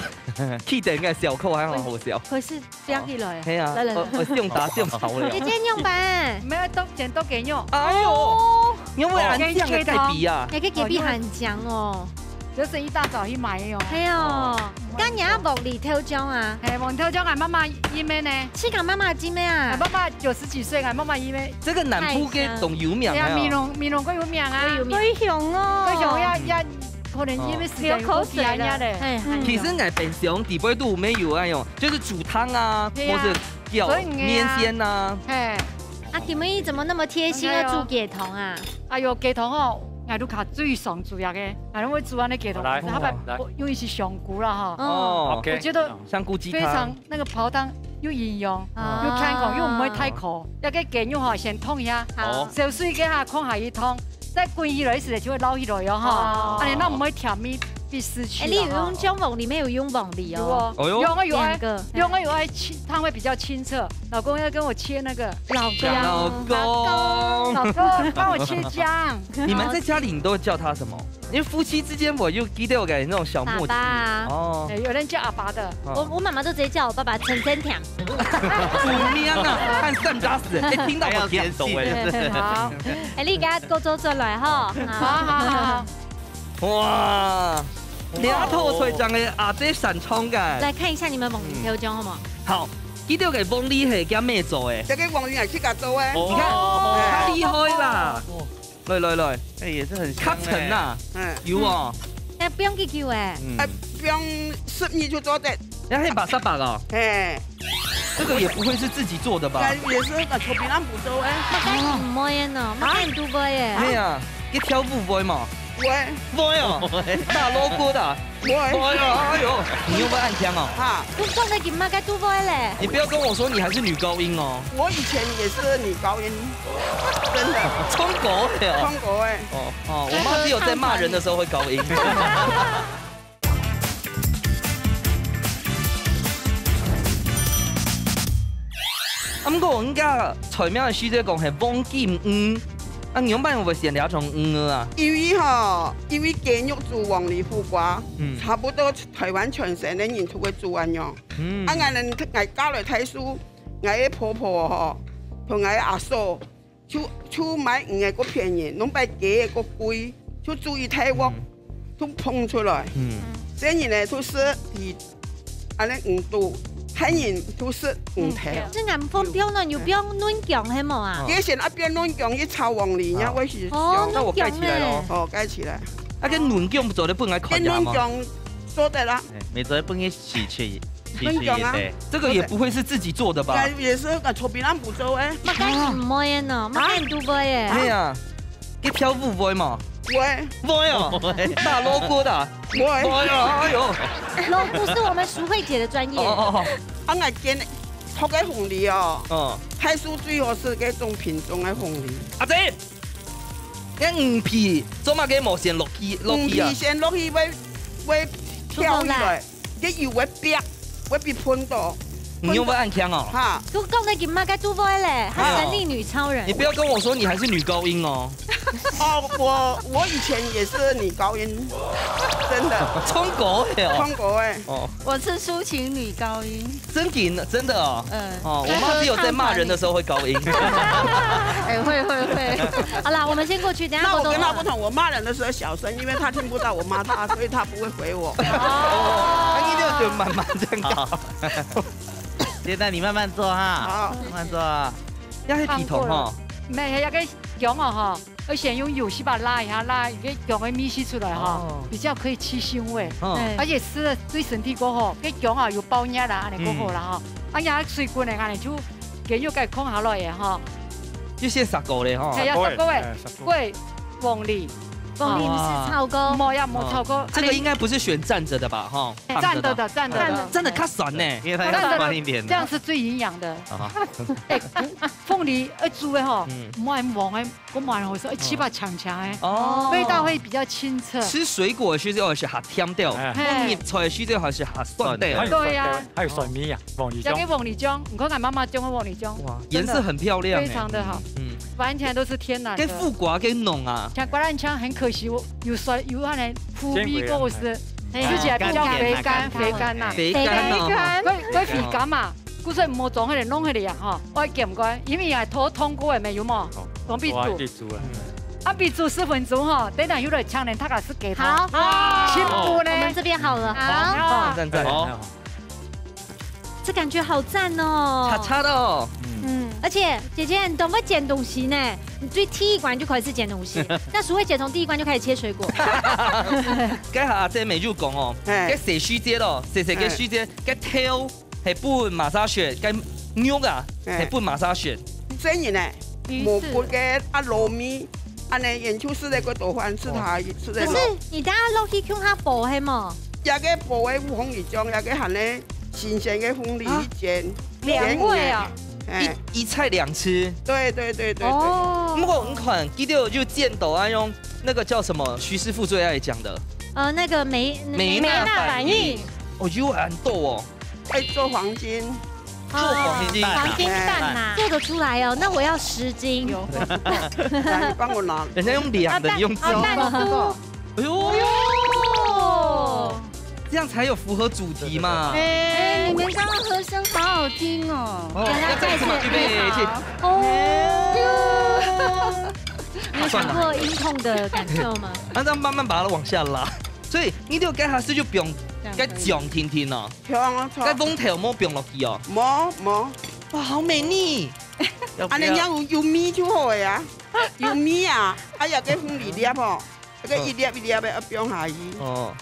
Kiden个笑話還好笑。開始 不要起來。係啊，來，來，來。哦，哦，用打，用炒了。姐姐，你用飯。毋係，剁，先剁雞肉。哎喲，哦。你會恁樣个雞髀啊？你个雞髀很強哦。這是一大早去買的哦。係哦，哦。該你阿黃梨豆漿啊？哎，黃梨豆漿，俺媽媽音的呢。是俺媽媽音的啊？俺媽媽九十幾歲，俺媽媽音的。這個南部个當有名的哦。對啊，美濃，美濃个有名啊。有名。高雄哦。高雄要，要 可能因為時間有過期啊，流口水了。恁樣咧。嘿，嗯。其實𠊎平常底背都沒有那種，就是煮湯啊，對啊。或者舀麵線啊。所以你啊，嘿。啊，今晡日怎麼那麼貼心要煮雞湯啊？哎喲，雞湯哦，𠊎都較最常煮个，𠊎都會煮恁樣雞湯，來，然後把，來。我用一些香菇啦哈。哦。OK。我覺得香菇雞湯。非常 那個泡湯又營養，哦。又健康，又毋會太苦。該个雞肉吼，先燙一下，好。燒水該下，放下去燙，再滾起來个時節就會撈起來喲，吼。哦。恁樣，該毋會甜味被失去了，哎，你有用吼。薑黃梨，沒有用黃梨哦。有哦。哎喲。用啊有啊，兩個。用啊有啊，清，湯會比較清澈。老公要跟我切那個。老公。老公。老公，幫我切薑。你們在家裡，你都會叫他什麼？ 因為夫妻之間，𠊎有記得𠊎个那種小默契。爸爸啊。哦。哎，有人叫阿爸的。哦。我，我媽媽都直接叫我爸爸陳真強。有名啊，和三打四，哎，聽到𠊎驚到哎。還要謙虛，是不是？好。哎，你給他勾勾出來哈。好，好，好。哇，這道菜正係阿姐擅長个。來看一下你們黃梨豆漿好嗎？好，記得个黃梨係叫咩做个？這個黃梨係自家做个。你看，哦。太厲害啦！哦。 來來來，哎，也是很香哎。較沉啊，嗯。有哦。哎，放幾久哎？嗯。哎，放十日就做得。哎，係巴沙巴哦。嘿。這個也不會是自己做的吧？哎，也是，哎，臭皮匠傅做哎。麼个毋會呢？麼个都會哎。係啊，佢跳舞會嘛？會。會哦，打鑼鼓个。 喂。哎喲，哎喲，你有沒有按腔哦？哈。都講个今嘛个都會咧。你不要跟我說你還是女高音哦。我以前也是女高音，真的。唱歌的哦。唱歌的。哦，哦，我媽只有在罵人的時候會高音。啊，毋過人家菜名个時節講係黃金魚，啊，你仰般會選這種魚啊？因為吼，因為雞肉煮黃梨苦瓜，嗯。差不多 台灣全省个人都會煮恁樣。嗯。啊，𠊎等，𠊎嫁來大樹，𠊎个婆婆吼，同𠊎个阿嫂，就，就買魚个較便宜，攏買雞个較貴，就煮一大鑊，嗯。就捧出來。嗯。細人呢，就食魚，恁樣魚肚，大人就食魚頭。嗯。這恁方便呢，有放嫩薑係無啊？哦。佢先啊，放嫩薑，佢炒黃梨，哦。然後會去哦，香。那我蓋起來咯。嫩薑欸。哦，蓋起來。啊，該嫩薑做得分𠊎看一下嗎？該嫩薑做得啦。 哎，每週分你試吃，試吃一下。這個也不會是自己做的吧？也，也是个臭皮匠傅做个。麼个毋會呢？麼个都會欸。係啊，佢跳舞會嘛？會。會哦，打鑼鼓个。會。會哦，哎喲。鑼鼓是我們淑慧姐的專業。哦，哦，哦。啊，𠊎揀擇个黃梨哦。嗯。大樹最好食該種品種个黃梨。阿姐，該魚皮做麼个無先落去，落去啊？魚皮先落去會，會跳起來。 該油會煏，會分佢噴到。你有無恁強哦？哈。都講个今嘛个都會咧，她神力女超人。你不要跟我說你還是女高音哦。哦，我，我以前也是女高音，真的。唱歌的哦。唱歌的。哦。我是抒情女高音。真的，真的哦。嗯。哦，我媽只有在罵人的時候會高音。哎，會，會，會。好啦，我們先過去，等下過多。那我跟她不同，我罵人的時候小聲，因為她聽不到我罵她，所以她不會回我。哦。她一定要覺得媽媽這樣搞。好。現在你慢慢做哈，好。慢慢做啊。要係皮桶吼。毋係，該个薑哦吼，要先用油去把它拉一下，拉一个薑个味緒出來哈，哦。比較可以去腥味。哦。對。而且食了對身體過好，該薑啊有包尿啦，恁樣過好啦哈。嗯。啊，也水滾了，恁樣就雞肉該放下來个哈。就先煠過了哈。係，要煠過个，哎，煠過。過黃梨。凤梨毋係炒過。無呀，無炒過。這個應該不是選站著的吧？哈，站著的，站著的。站著的較酸呢。因為它要酸一點。這樣是最營養的。啊。哎，鳳梨愛煮个吼，嗯。毋好黃个， 該蠻好食，欸，起碼強強欸，哦。味道會比較清澈。吃水果的時候係較甜个，哎。嘿。放入菜的時候係較酸个。還有酸味，對呀。還有酸味啊，鳳梨醬。這個鳳梨醬，你看看媽媽種的鳳梨醬，哇，真的顏色很漂亮欸。非常的好，嗯。完全都是天然的。該苦瓜个濃啊。像瓜爛腔很可惜，有酸，有那個苦味過後是，嘿。吃起來比較肥甘，肥甘吶。肥甘哦。該，該肥甘嘛， 故所無裝迄個，弄迄個啊，吼，愛鹹乾，因為啊，頭痛過个沒有無？哦，當必煮。我愛去煮了。啊，必煮十分鐘吼，等下又來搶人，他可是給他。好。哇！全部呢？我們這邊好了。好。好。讚，讚，讚。好。這感覺好讚哦。恰恰的哦。嗯。而且姐姐，你當會撿東西呢，你對第一關就開始撿東西。那淑慧姐從第一關就開始切水果。該下阿姐美就講哦，嘿。該洗手間咯，洗手間時間，嘿。該挑 係分麼儕選，該肉啊，嘿。係分麼儕選。真个呢，魚翅。無骨个啊，糯米，恁呢，圓球式个个豆腐，係佢，係佢。可是你等下落去共下烰係無？這個烰个烏鳳梨醬，這個還呢，新鮮个鳳梨啊。一煎，兩味啊。煎个。哎。一，一菜兩吃。對，對，對，對，對。哦。不過你看，佢兜就煎到啊，用那個叫什麼，徐師傅最愛講的。呃，那個梅，梅納反應。梅納反應。哦，有很多哦。 愛做黃金。做黃金蛋啊。哦，黃金蛋吶。哎。做得出來哦，那我要十斤。有。來，你幫我拿。人家用量的，啊，你用做。蛋，哦，蛋酥。哎呦，哎呦。這樣才有符合主題嘛。哎，你們剛剛和聲好好聽哦。哦，要再一次嗎？預備，起。哦。哎。有想過音控的感受嗎？那這樣慢慢把它往下拉。所以你就該下去就放該醬定定哦。 香啊，該黃豆無放落去哦。無，無。哇，好美膩。要不要？恁呢樣有，有味就好个啊，有味啊，哎呀，該鳳梨粒吼，該一粒一粒个愛放下去。哦。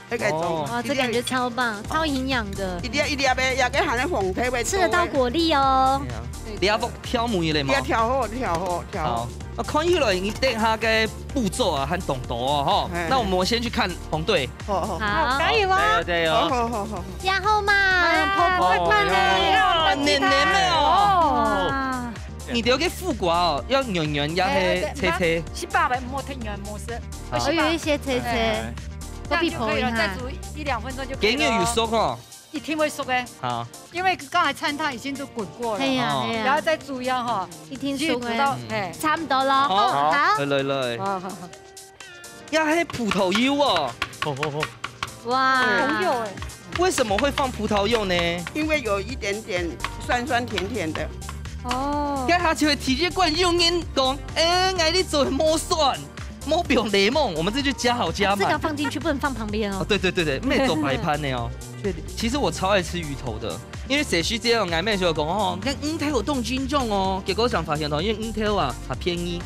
該個種。哦。哇，這感覺超棒，超營養的。一粒一粒个，也該還有紅豆个。吃得到果粒哦。對啊。你要放挑母一類嗎？你要挑好，挑好，挑好。好。 啊，看起來你等下个步驟啊，還當多哦，吼。嘿。那我們先去看紅隊。好，好。好。好，加油哦。加油，加油。好，好，好，好。然後嘛，哎呀，婆婆會看的。哦，黏黏的哦。哇。你留个苦瓜哦，要軟軟呀，嘿，嘿，切切。十八分，莫太軟，莫是，好。二十八。我有一些切切，哎，哎。我比婆一下。這樣就可以了，再煮一兩分鐘就可以了哦。給你有熟哦。 一定會熟个。好。因為剛才摻糖已經都滾過了。係啊，哦。係啊。然後再煮一下哈，一定熟个。已經煮到，嗯。哎。差不多了。好。哦，好。來，來，來。啊，好，好。呀，還葡萄柚哦。好，好，好。哇。葡萄柚哎。為什麼會放葡萄柚呢？因為有一點點酸酸甜甜的。哦。該下就會直接灌用煙講，哎，𠊎這做無酸。 莫不用檸檬，我們這就加好加滿。這個放進去，不能放旁邊哦。哦，對，對，對，對，沒做白盤的哦。確定。其實我超愛吃芋頭的，因為細時節哦，𠊎妹就講哦，該芋頭有當營養哦，結果想發現哦，因為芋頭啊，很便宜。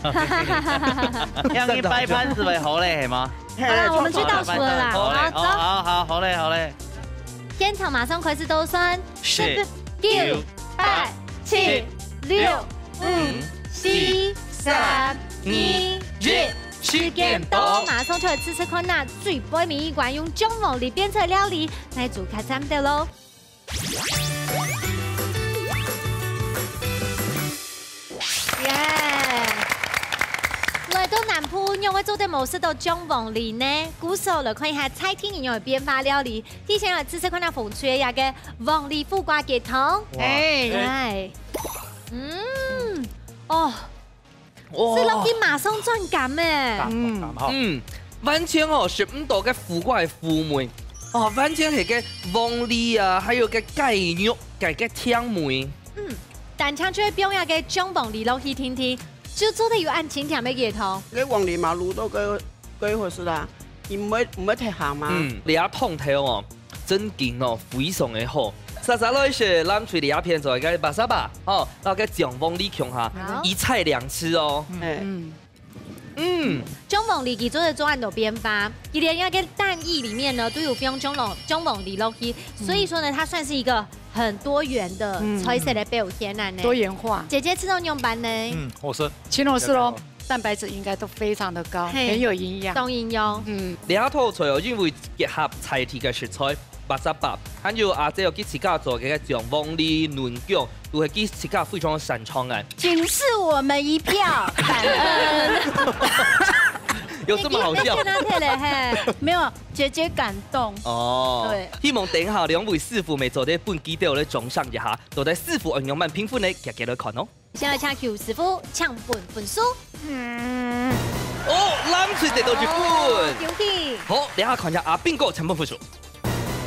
便宜擺盤子會好咧，係嗎？好啦，我們去倒數了啦。好咧，好，好，好，好咧，好咧。現場馬上開始倒算，十、九、八、七、六、五、四、三、二、一。 時間到，馬上就來試試看啊，最背尾一關用醬黃梨編出來料理，來做客餐的咯。耶！來到南部，仰會做得無食到醬黃梨呢？故所來看一下在地人仰會變化料理。提前來試試看啊，紅隊个黃梨苦瓜雞湯。哇。哎。哎。嗯，哦， 哇。食落去馬上轉甘欸。甘，嗯。甘吼。嗯，完全哦，食毋到个苦瓜个苦味。哦，完全係个黃梨啊，還有个雞肉，个，个甜味。嗯，單淨就係放一個醬黃梨落去定定，就做得有恁清甜个味道。該黃梨嘛，滷到个，个好食啦，佢毋會，毋會忒鹹嘛。嗯，這湯頭哦， 真經哦，非常个好。續續來係藍隊這片做个巴沙巴，吼，摎个醬黃梨共下，好。一菜兩吃哦。嗯。嗯。醬黃梨佢做得做恁多變化，佢連該个蛋液裡面呢，都有放醬黃，醬黃梨落去，所以說呢，它算是一個很多元的菜色个表現啊呢。嗯。多元化。姐姐食到仰般呢？嗯，好食。真好食咯。蛋白质应该都非常的高，嘿。很有营养。当营养。嗯。這下套菜哦，因為結合在地个食材，巴沙巴，還有阿姐有佢自家做个醬黃梨、嫩薑，都係佢自家非常擅長个。请赐我们一票，感恩。有這麼好笑？你，你，你，你，嘿，没有，姐姐感动。哦，對。希望等下兩位師傅乜做得分佢兜來獎賞一下，到底師傅愛仰般評分呢？遽遽來看哦。 先來請邱師傅請分分數。嗯。哦，藍隊得到一分。哦，恭喜。好，這下看一下阿斌哥請分分數。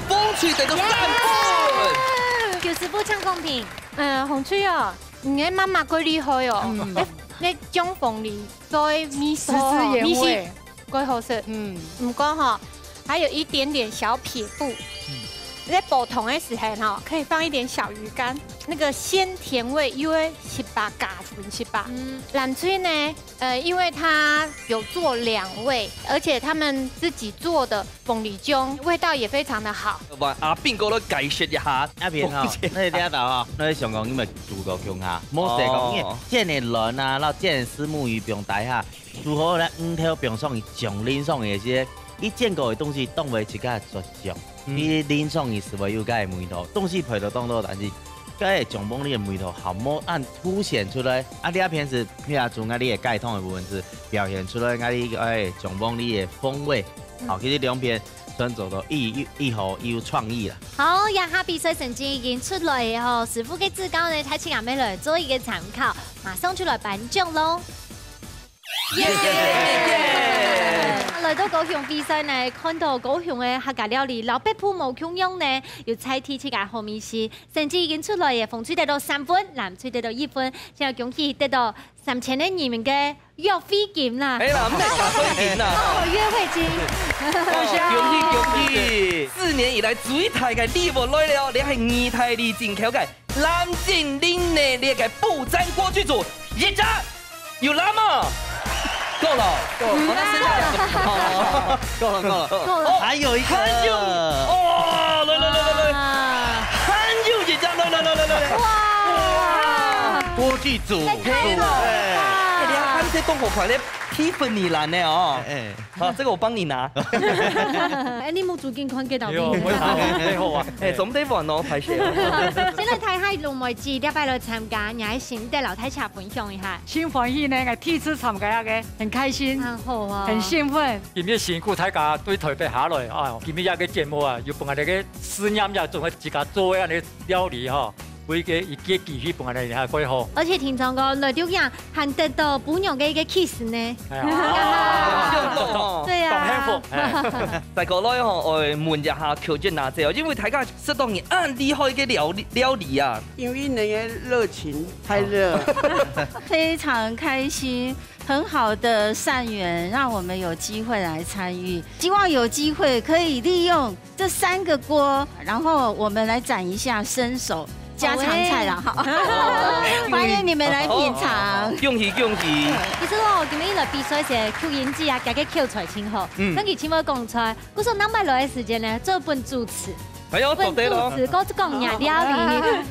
紅隊得到三分。邱師傅請公平。嗯，紅隊哦，你个媽媽過厲害哦。嗯。哎，你醬黃梨，所以味素，食之原味。味素 過好食。嗯。毋過吼，還有一點點小撇步。嗯。在補充的時候吼，可以放一點小魚乾，那個鮮甜味又會十八加分，十八。嗯。藍隊呢，呃，因為它有做兩味，而且他們自己做的鳳梨醬味道也非常的好。換阿斌哥來解釋一下。阿斌吼，風姐。你這道吼，你想講你們煮過共下，莫說講，哦。因為煎个卵啊，然後煎个虱目魚放底下， 煮好了，魚頭放上去，醬淋上去个時，佢煎過个東西當為自家个佐醬，嗯。佢淋上去係會有該个味道。東西配到當多，但是該个醬黃梨个味道還無恁凸顯出來。啊，這片係，譬如講，你个雞湯个部分係表現出來，𠊎个，哎，醬黃梨个風味。嗯。好，其實兩片全做到異，異，異好，異有創意啦。好，這下比賽成績已經出來了吼，師傅个指教呢，大家也愛來做一個參考，馬上就來頒獎咯。 耶！來到高雄比賽呢，看到高雄个客家料理，摎別府無共樣呢，有在地自家好味緒。成績已經出來了，紅隊得到三分，藍隊得到一分，現在恭喜得到三千个人民个約會金啦。哎啦，毋係加稅金啦。哦，約會金。哦，恭喜恭喜！四年以來最大个禮物來了，這係義大利進口个藍精靈个這個保證鍋具組，一隻 有啦嘛？夠了，夠了，好，那剩下兩個。好，好，好，夠了，夠了。夠了。哦，還有一個。還有，哦，來，來，來，來，來。哇。還有一隻，來，來，來，來，來，來。哇。哇。鍋具組。太棒了吧。哎，你看，這動火款的Tiffany藍的哦。哎，哎。好，這個我幫你拿。哎，你目珠緊看，看到哎呦，你。我也好，我也好啊。哎，總得換哦，歹勢哦。現在大家攏會記得拜六參加，你還心得摎大家分享一下。 真歡喜呢，𠊎第一次參加這個，很開心，很好啊。很興奮。今日辛苦大家對台北下來，哎喲，今日這個節目啊，又分𠊎這個試驗這種个自家做个恁呢料理吼，有一個，一個機會分𠊎這下過好。而且聽講講，來到這還得到餔娘个一個kiss呢。哎呀，對啊。當幸福，哎。再過來吼，我問一下邱燕娜姐哦，因為大家食到你恁厲害个料理，料理啊。因為你个熱情太熱。非常開心，很好的善緣，讓我們有機會來參與。希望有機會可以利用這三個鍋，然後我們來展一下身手，家常菜啦，哈。好欸。歡迎你們來品嚐。恭喜，恭喜。其實哦，今日來比賽時，邱燕姐啊，佢个口才真好，嗯。跟佢請問講出來， 故所，𠊎等來个時間呢，做分主持。哎喲，分主持，做得咯。講講若料理。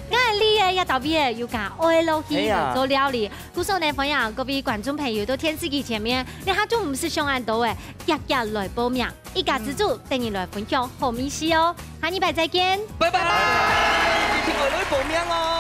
𠊎哩个，也特別有加愛落去哎呀。做料理。故所呢，歡迎各位觀眾朋友到電視機前面，你還就毋使想恁多誒，遽遽來報名，一家之煮，嗯。等你來分享好味緒哦。下禮拜再見。拜拜。拜拜。一定愛來報名哦。